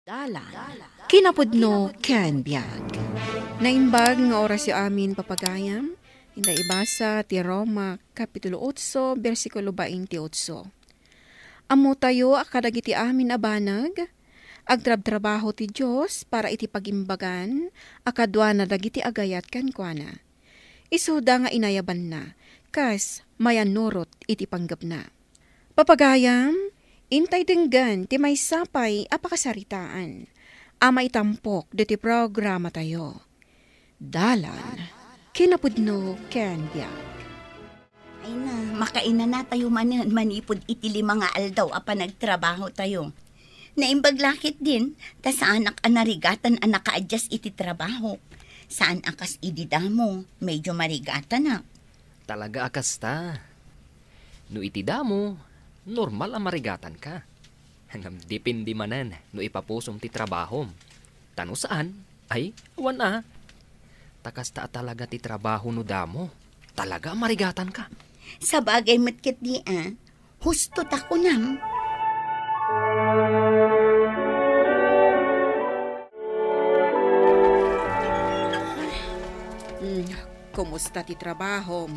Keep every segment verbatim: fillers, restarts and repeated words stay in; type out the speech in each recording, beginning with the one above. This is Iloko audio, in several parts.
Dalan. Kinapudno ken biag. Naimbag nga orasyo amin, papagayam. Inda ibasa ti Roma, Kapitulo otso, bersikulo baintiotso. Ammotayo a kadagiti amin a banag, agtrabtrabaho ti Dios para iti pagimbagan a kaduana dagiti agayat kenkuana. Isuda nga inayabanna, kas mayannurot iti panggepna. Papagayam, intay denggen ti maysa pay a pakasaritaan a maitampok ditoy programatayo. Dalan, kinapudno ken biag. Ay na, makainanatayo manen manipud iti lima nga aldaw a panagtrabahotayo. Naimbag la ketdin, ta saanak a narigatan a nakaadjust iti trabaho. Saan a kas idi damo, medyo marigatanak. Talaga a kasta. No iti damo, normal a marigatanka. Ngem depende manen no ipapusom ti trabahom. Ta no saan, ay, awan a. Ta kasta a talaga ti trabaho no damo. Talaga a marigatanka. Sabagay met ketdi a. Husto ta kunam. Hmm, kumusta ti trabahom?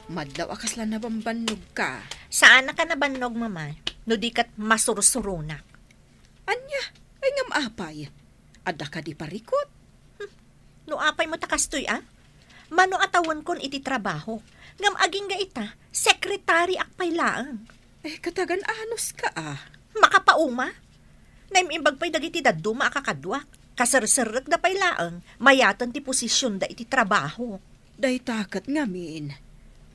Madlaw a kasla nabambannogka. Saanak a nabannog, Mama, no di ket masursuronak. Ania? Ay, ngem apay? Adda kadi parikut? Hmm. No apay met a kastoy, a? Mano a tawenkon iti trabaho, ngem agingga ita, sekretariak pay laeng. Eh, katagan-anuska a. Makapauma? Naim-imbag pay dagiti dadduma a kakaduak. Kaserserrekda pay laeng, mayaten ti posisionda iti trabaho. Dayta ket ngamin.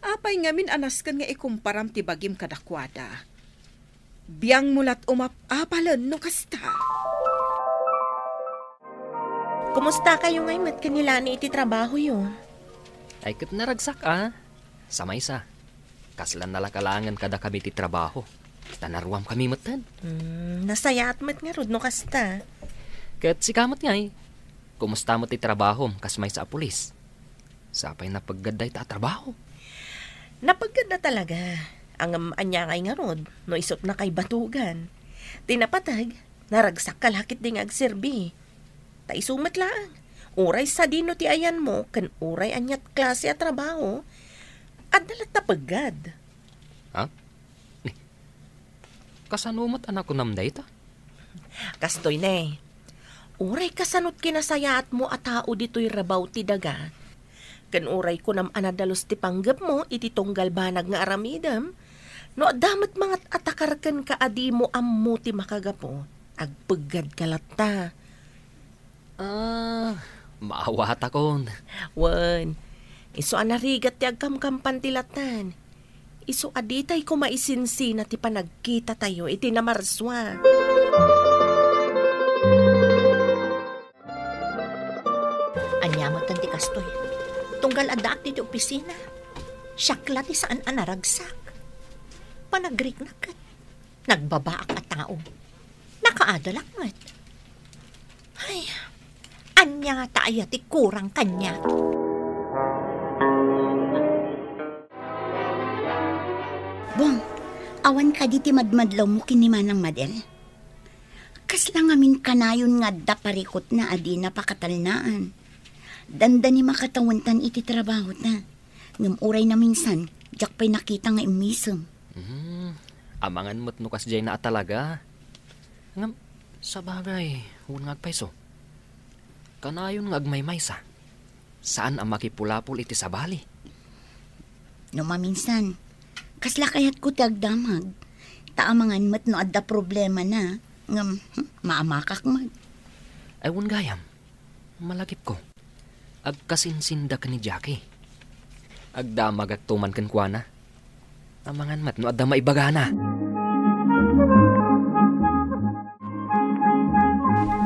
Apay ngamin a nasken nga ikumparam ti bagim kadakuada? Biangmo la't umap-apalen no kasta. Kumusta kayo ngay met ken ni Lani iti trabahoyo? Ay, ket naragsak a. Sa maysa, kasla nalakalangen kadakami ti trabaho. Ta naruamkami metten. Hmm, nasayaat met ngarud no kasta. Ket sika met ngay, kumusta met ti trabahom kas maysa a pulis? Sapay napeggad dayta a trabaho. Napeggad na talaga. Ngem ania ngay ngarud no isut nakay batugan? Ti napateg, naragsak ka la ketdi nga agserbi. Ta isu met laeng, uray sadino ti ayanmo ken uray aniat klase a trabaho, adda latta peggad. Ha? Ni, kasano met a nakunam dayta? Kastoy ne, uray kasano't kinasayaatmo a tao ditoy rabaw ti daga, ken uray kunam a nadalus ti panggepmo iti tunggal banag nga aramidem, no adda met mangat-atakar kenka a dimo ammo ti makagapu, agpeggadka latta. Ah, maawatakon. Wen, isu a narigat ti agkamkampan ti latan. Isu a ditayko maisinsina ti panagkitatayo iti namarsua. Ania metten ti kastoy? Tunggal addaak ditoy opisina, siak la ti saan a naragsak. Panagriknak ket nagbabaak a tao. Nakaadalak met. Ay, ania ngata aya ti kurang kaniak? Bong, awan kadi ti madmadlawmo ken ni Manang Madel? Kasla ngamin kanayon nga adda parikutna a dina pakatalnaan. Dandani makatawentan iti trabahota. Ngem uray naminsan, diak pay nakita nga immisem. Hmm, amangan met no kasdiay na a talaga. Ngem, sabagay, wen nga agpayso. Kanayon nga agmaymaysa. Saan a makipulapol iti sabali. No maminsan, kasla kayatko ti agdamag. Ta amangan met no adda problemana, ngem, hmm, maamakak met. Ay, wen gayam, malagipko. Agkasinsinda ken ni Jackie. Agdamagakto man kenkuana. Amangan met no adda maibagana.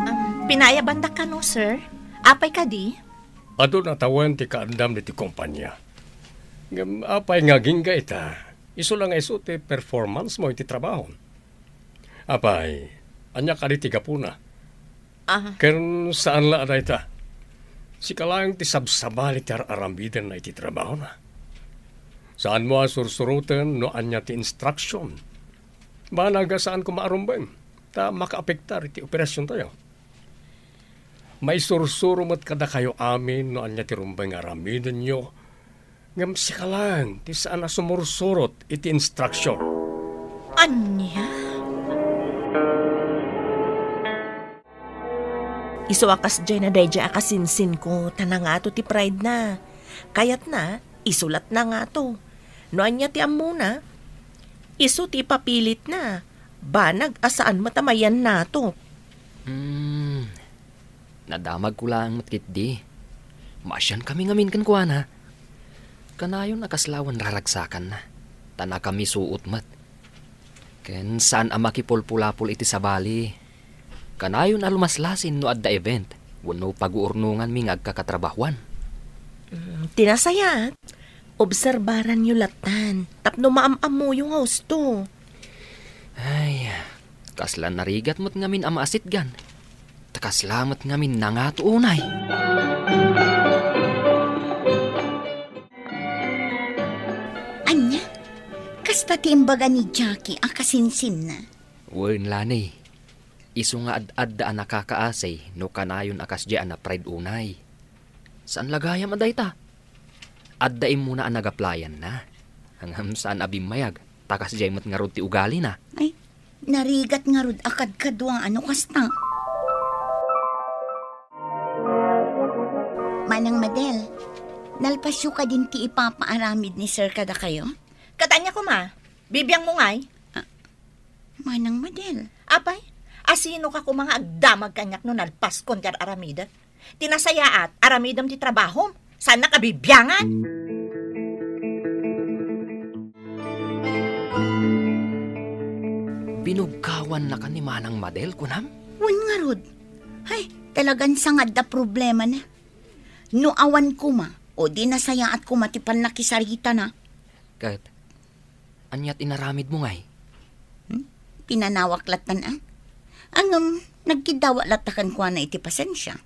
Um, pinayabandak kano, sir? Apay kadi? Adun a tawen ti kaandam ditoy kompania. Ngem apay nga agingga ita? Isu la nga isu ti performance mo iti trabaho. Apay, ania kadi ti gapuna? Ah. Ken saan la a dayta. Sika laeng ti sabsabali ti ar-aramidenna iti trabahona. Saanmo a sursuroten no ania ti instruction. Banag a saanko maarumbeng, ta makaapektar iti operasiontayo. Maisursuro met kadakayo amin no ania ti rumbeng nga aramidenyo, ngem sika laeng ti saan a sumursurot iti instruksion. Ania? Isu a kasdiay na daydiay a kasinsinko, ta nangato ti pride na. Kayatna, isu lat nangato. No ania ti ammona, isu ti ipapilitna. Banag a saan met a mayan nato. Hmm, nadamagko laeng met ketdi. Maasiankami ngamin kenkuana. Kanayon a kasla awan raragsakanna, ta nakamisuot met. Ken saan a makipulpulapol iti sabali. Kanayon a lumaslasin no adda event wenno paguurnonganmi nga agkakatrabahuan. Mm, ti nasayaat, obserbaranyo lattan tapno maam-ammoyo nga husto. Ay, kasla narigat met ngamin a maasitgan. Ta kasla met ngamin nangato unay. Ania? Kasta ti imbaga ni Jackie a kasinsinna? Wen, Lani. Isu nga ad-adda a nakakaasi no kanayon a kasdiay a na-pride unay. Saan la gayam a dayta? Adda immuna a nagaplayanna. Ngem saan a bimmayag, ta kasdiay met ngarud ti ugalina. Ay, narigat ngarud a kadkaduaan no kasta. Manang Madel, nalpasyo kadin ti ipapaaramid ni Sir kadakayo? Ket ania koma? Bibiangmo ngay? Ah, Manang Madel. Apay, asino ka koma nga agdamag kaniak no nalpaskon ti ar-aramidek? Ti nasayaat, aramidem ti trabahom. Saannak a bibiangan? Binugkawannaka ni Manang Madel, kunam? Wen ngarud. Ay, talagan sangad da problema na. No awan koma, o di nasayaat koma ti pannakisaritana. Ket, ania ti inaramidmo ngay? Hmm? Pinanawak lattan a. Ngem, nagkiddawak latta kenkuana iti pasensia.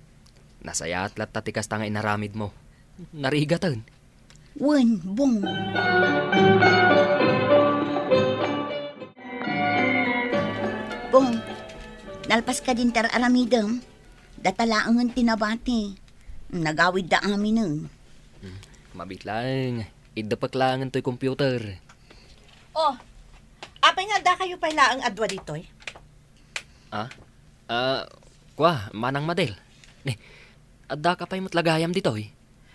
Nasayaat latta ti kasta nga inaramidmo. Narigaten. Wen, Bong. Bong, nalpas kadin ti ar-aramidem. Data laengen ti nabati. Nagawidda aminen. Hmm, mabiit laeng. Iddepek laengen toy computer. Oh, apay nga addakayo pay laeng a dua ditoy? Ah? Ah, kua, Manang Madel. Ni, addaka pay met la gayam ditoy?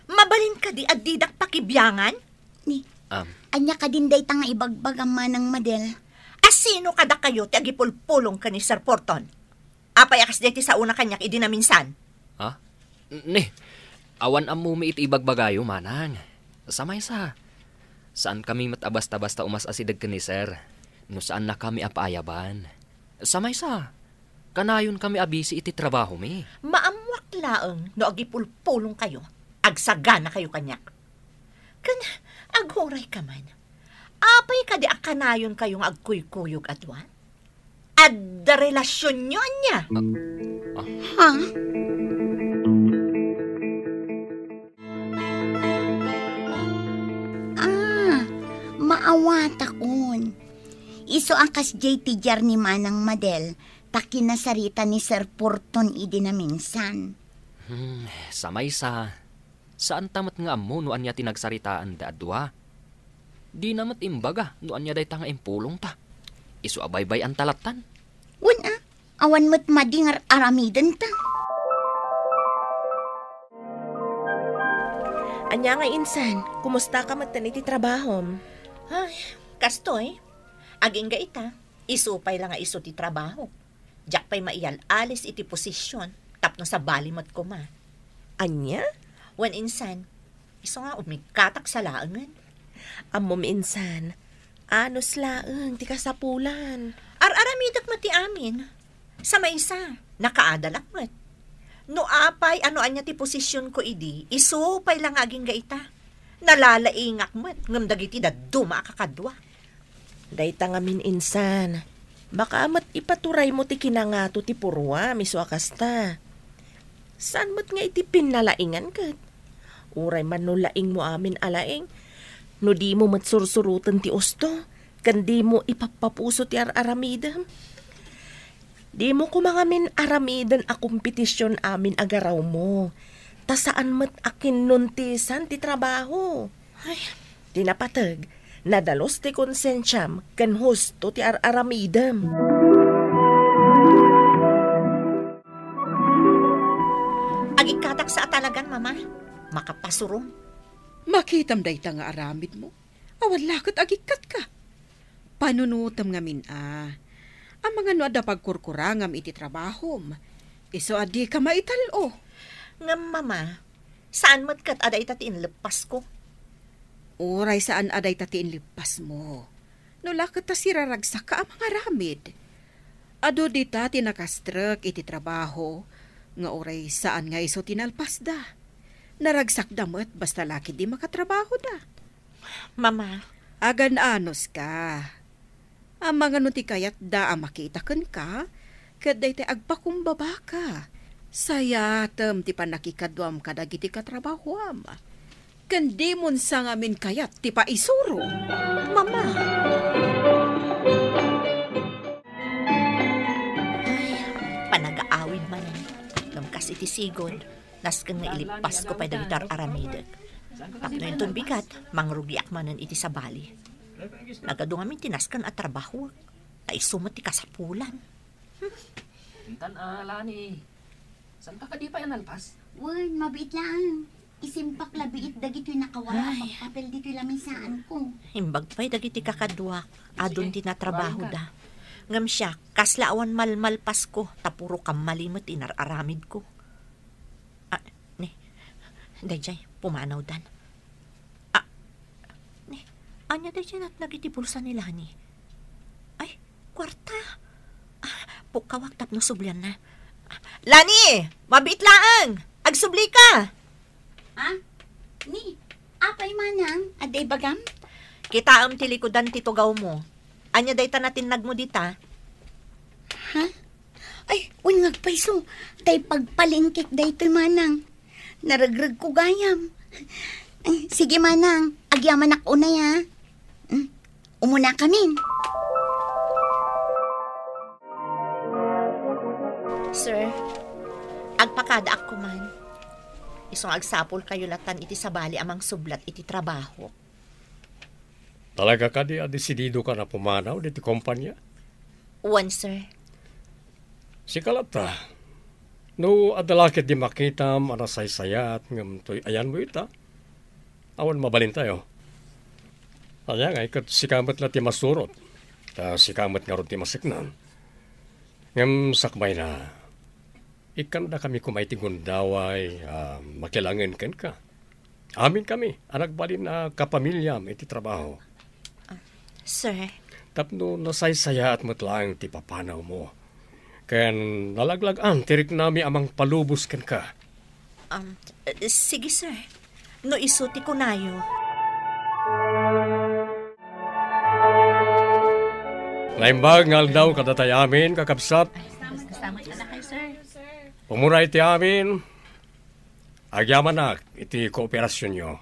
Mabalin kadi a didak pakibiangan? Ni, Am. Ania kadin dayta nga ibagbagam, Manang Madel? Asino kadakayo ti agipulpulong ken ni Sir Porton? Apay a kasdiay ti saona kaniak idi naminsan? Ha? Ni, awan ammomi iti ibagbagayo, manang. Sa maysa, saankami met a basta-basta umas-asideg ken ni Sir, no saannakami a paayaban. Sa maysa, kanayonkami a bisi iti trabahomi. Maammoak laeng no agipulpulongkayo, agsaganakayo kaniak. Ken aguray ka man, apay kadi a kanayonkayo nga agkuykuyog a dua? Adda relasionyo ania? Ah, ah. Ha? Ah, maawatakon. Isu a kasdiay ti diar ni Manang Madel, ta kinasarita ni Sir Porton idi naminsan. Hmm, sa maysa, saanta met nga ammo no ania ti nagsaritaanda a dua. Dina met imbaga no ania dayta nga impulongta. Isu a baybay-anta lattan. Wen a, awan met madi nga ar-aramidenta. Ania nga insan, kumusta ka met iti trabahom? Ay, kastoy, agingga ita, isu pay la nga isu ti trabaho. Diak pay maiyal-alis iti posisyon tapno sabali met koma. Ania? Wen insan, isu nga umikkatak sa laengen. Ammom insan, anus laeng ti kasapulan. Ar-aramidek met ti amin. Sa maysa, nakaadalak met. No apay a no ania ti posisyonko idi, isu pay la nga agingga ita. Nalalaingak met ngem dagiti dadduma a kakadua. Dayta ngamin insan, baka met ipaturaymo ti kinangato ti puruam isu a kasta. Saan met nga iti pinnalaingan ket? Uray man no laingmo amin a laing, no dimo met sursuroten ti usto, ken dimo ipappapuso ti ar-aramidem. Dimo koma ngamin aramiden a kompetision amin a garawmo. Ta saan met a kinnuntisan ti trabaho. Ay. Ti napateg, nadalus ti konsensiam ken husto ti ar-aramidem. Agikkatak sa a talagan, Mama. Makapasurom. Makitam dayta nga aramidmo. Awan la ket agikkatka. Panunotem ngamin a. Amangan no adda pagkurkurangam iti trabahom. Isu a dika maital-o. Ngem, Mama, saan met ket a dayta ti inleppasko? Uray saan a dayta ti inleppasmo. No la ket ta siraragsakka a mangaramid. Adu dita ti nakastrek iti trabaho, nga uray saan nga isu ti nalpasda. Naragsakda met basta la ketdi makatrabahoda. Mama. Agan-anos ka. Amangan no ti kayatda a makita kenka, ket daytoy agpakumbabaka. Sayatem ti pannakikaduam kadagiti katrabahoam. Ken dimon sa ngamin kayat ti paisuro. Mama. Ay, panagaawid manen. Ngem kas iti sigud, nasken nga ilippasko pay dagiti ar-aramidek. Tapno inton bigat, mangrugiak manen iti sabali. Nagadu ngamin ti nasken a trabaho. Ta isu met ti kasapulan. Intan a, Lani. Saan ka kadi pay a nalpas? Wen, mabiit laeng. Isimpak la biit dagitoy nakawala a Ay. Pagpapel ditoy lamisaanko. Imbag pay dagiti kakaduak, adun Sige, ti natrabahoda. Ngem siak, kasla awan malmalpasko, ta puro kammali met inar-aramidko. Ah, ni, dayjay, pumanawdan. Ah, ni, ania dayjay natnag iti bulsa ni Lani? Ay, kuarta. Ah, pukkawak tapno sublianna. Ah, Lani, mabiit laeng. Agsubli ka. Ha? Ni, apay manang, adda ibagam? Kitaem ti likudan ti tugawmo. Ania dayta natinnagmo dita? Ha? Ay, wen nga agpayso, tay pagpalengkek daytoy manang. Naregregko gayam. Ay, sige manang, agyamanak unay a. Mm, umunakamin. Sir, agpakadaak koman. Isu nga agsapulkayo latan iti sabali a mangsublat iti trabaho. Talaga kadi a desididokan a pumanaw ditoy kompania? Wen, sir. Sika latta, no adda la ketdi makitam a nasaysayaat ngem toy-ayanmo ita, awan mabalintayo. Ania ngay ket sika met la ti masurot, ta sika met ngarud ti masiknang. Ngem sakbayna, ikkandakami koma iti gundaway a makilangen kenka. Aminkami a nagbalin a kapamiliam iti trabaho. Ah, sir. Tapno nasaysayaat met laeng ti papanawmo. Ken nalaglag-an ti riknami a mangpalubos kenka. Um, eh, sige, sir. No isu ti kunayo. Naimbag nga aldaw kadatayo amin, kakabsat. Ay, salamat, salamat, sir. Umuna iti amin, agyamanak iti kooperasionyo.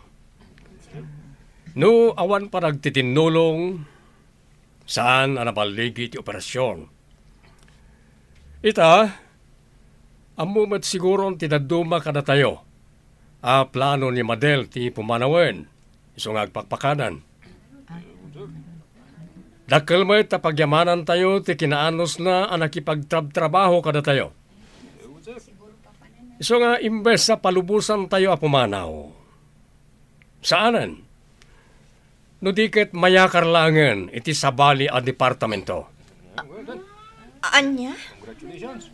No awan panagtitinnulong, saan a naballigi ti operasion. Ita, ammo met siguron ti dadduma kadatayo a plano ni Madel ti pumanawen, isu nga agpakpakadan. Dakkel met a pagyamanantayo ti kinaanusna a nakipagtrabtrabaho kadatayo. Isu nga imbes a palubosantayo a pumanaw, saanen, no di ket mayakar laengen iti sabali a departamento. Ania?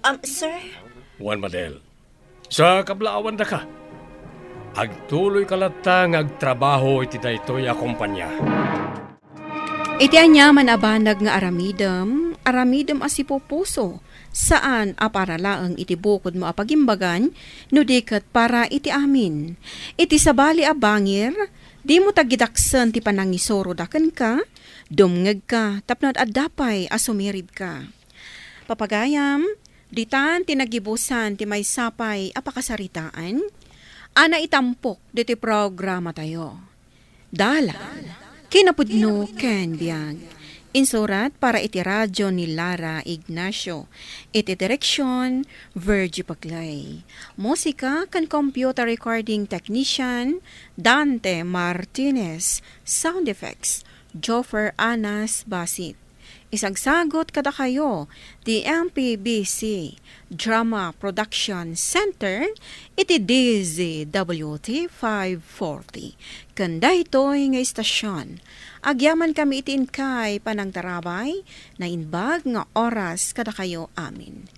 Um, sir? Wen, Madel. Sa kablaawandaka, agtuloyka latta nga agtrabaho iti daytoy a kompania. Iti aniaman a banag nga aramidem, aramidem a sipupuso, saan a para laeng iti bukodmo a pagimbagan, no di ket para iti amin. Iti sabali a bangir, dimo tagidaksen ti panangisuroda kenka, dumngegka tapno ad-adda pay a sumiribka. Papagayam, ditan ti nagibusan ti maysa pay a pakasaritaan a naitampok ditoy programatayo. Dalan, kinapudno ken biag. Insurat para iti radyo ni Lara Ignacio. Iti direksyon, Virgie Paglay. Musika ken computer recording technician, Dante Martinez. Sound effects, Joffer Anas Basit. Isagsagot kadakayo ti M P B C Drama Production Center iti D Z W T five forty. Ken daytoy nga istasyon, agyamankami iti inkay panangtarabay, naimbag nga oras kadakayo amin.